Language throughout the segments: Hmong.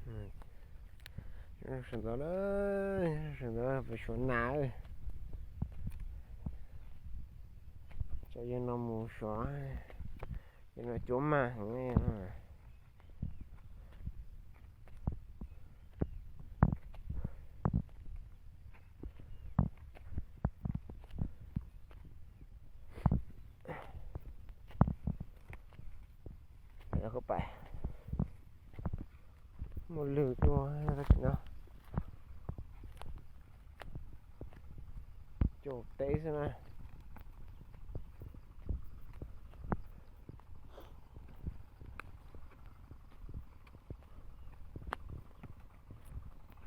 Sawv ntxov, sawv ntxov puas suav nas, cov yawg no mus suav, yawg no cuab mag heev. Muaj lwg tuaj no, caum teb xwb na.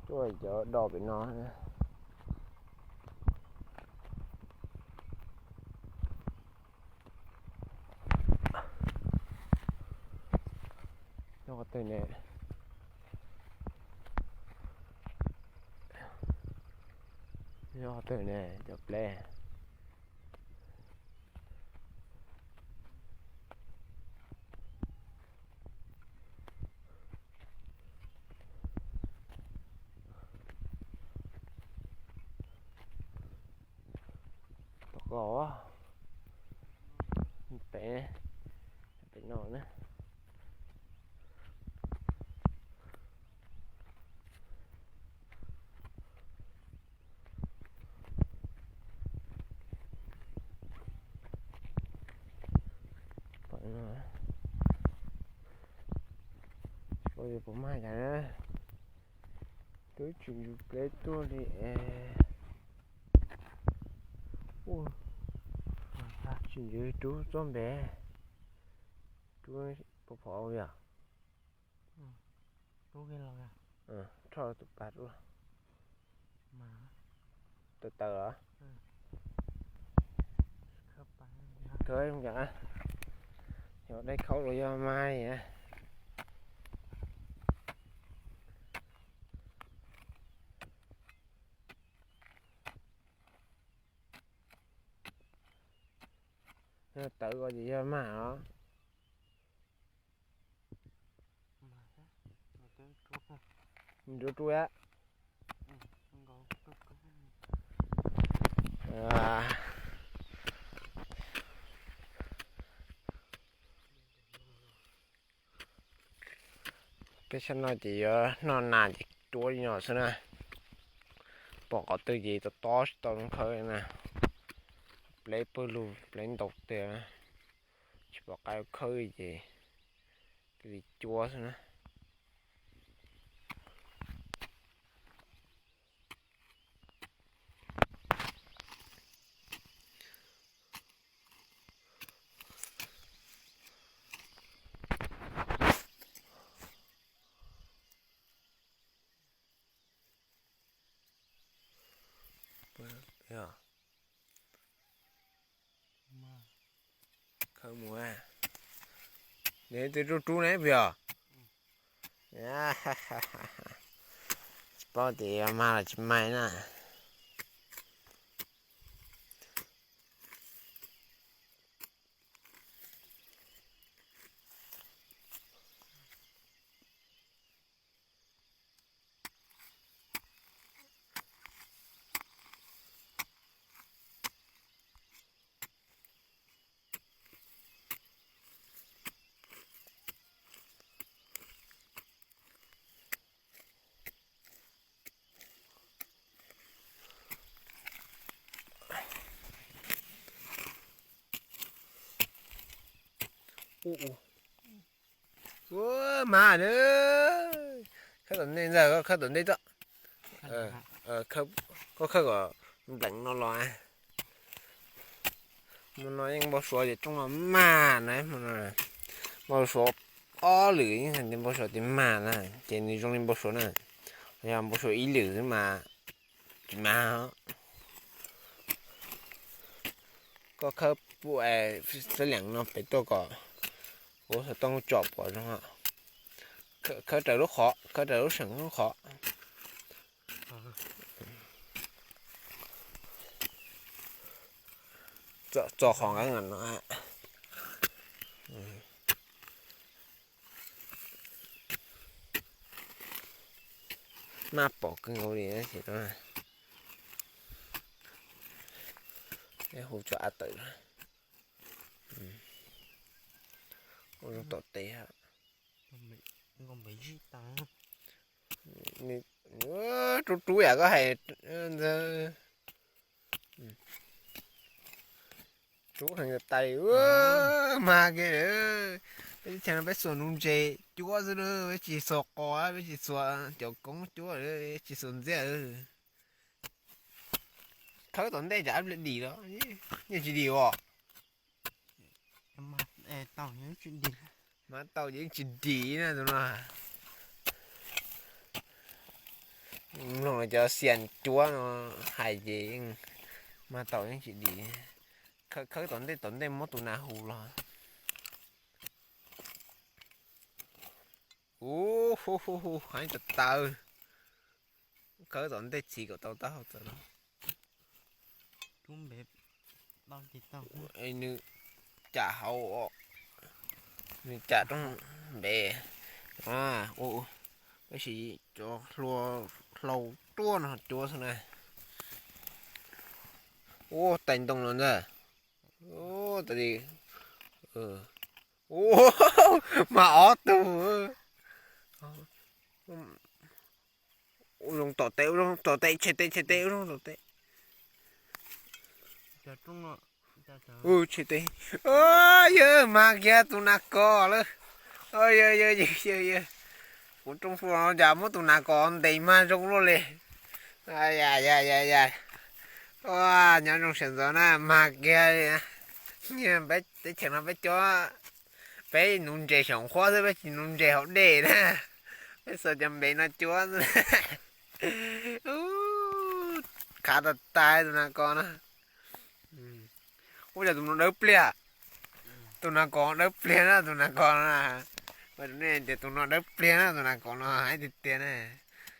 Tuaj cov do pem no. Nyob qhov twg ne? Nyob qhov twg ne cov pleb? Tom ko, pem, pem no na. Tsis paub puas mag cas na. Twb tsis ntsib pleb tuaj li es. Tsis ntsib rub txoj npe. Rub pov phov yom. Rho tus pas rub. Tawm tawm los. Kawg, yog dai khaub los yog mag. Yog tawv ko ces yog mag os. Rub rub a. Peb sab no ces yuav noj nas ces rub li no xwb na. Pom qhov twg ces tob tob tsis tau zoo khawb na. Pleb pawg lug pleb ntau tiag, tsis pom qab khawb ces cia li cuab xwb na. Khawb mus, nws twb rub rub ne puas yog? Tsis paub tias mag los tsis mag na. Ua, mag na. Khawb tom ntej ntag, koj khawb tom ntej tod. Koj khawb kom nplees no los. Hmo no yeej npau suav tias rooj no mag na, hmo no npau suav ob lwm yeej hais tias npau suav tias mag na, ces nws zoo li npau suav na. Yog npau suav ib lwm xwb mas tsis mag. Koj khawb pub xab lees no pem tuaj kom kuv xov tooj tsom pom zoo. Khawb raws lub qhov, khawb raws lub seem lub qhov. Txo qhov nqeeb no. Maj pom kawg nkaus li thiab no. Hu tso av tawm. Ua zoo tom tes. Rub rub yam koj hais ntag. Rub heev tais. Mag kiag. Peb teb chaws no peb xuas nuv ntses cuab xwb na, peb tsis xuas qos, peb tsis xuas cov koob cuab, tsis xuas ntxiab. Khawb tom ntej tsam ib pliag dim los yeej tsis dim os. Mag tau ces yeej tsis dim na tus no. Mloog cov xias cuab no hais ces yeej mag tau yeej tsis dim. Khawb tom ntej tom ntej muab tus nas hu los. Ub, hu hu hu, heev tas tas. Khawb tom ntej txiv kom tau taub hau txawm los. Nws cam hauv, nws cam rooj npev. Tab sis cov hlau ruaj no cuab xwb na. Ub, tais ntoo los ntag. Ub, tas li. Ub, mag ob tug. Ua zoo tom tes, ua zoo tom tes, tshem tes, tshem tes, ua zoo tom tes. Tshem tes. Yawg, mag kiag tus nas kos lawm. Yawg, yawg, yawg, kuv rooj hlua no cas muab tus nas kos ntes mag zoo luaj li. Ya ya ya ya. Nyob zoo sawv ntxov na, mag kiag. Peb teb chaws no peb cuab, peb nuv ntses saum qhuab xwb, peb tsis nuv ntses hauv dej na. Peb xuas cov npev no cuab xwb. Khav tas tas tus nas kos no. Ua cas tus no dawb pliag. Tus nas kos dawb pliag na, tus nas kos no. Tias tus no dawb pliag na, tus nas kos no heev tiag tiag na.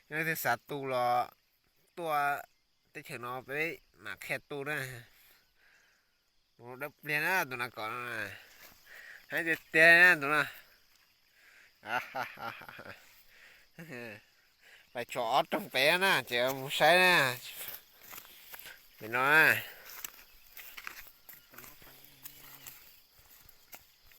Yog leej twg xav tu los tuaj teb chaws no peb mam qhia tu na. Tus no dawb pliag na, tus nas kos no. Heev tiag tiag na tus no. Pais tso ob rooj pem na, ces mus saib na. Pem no na.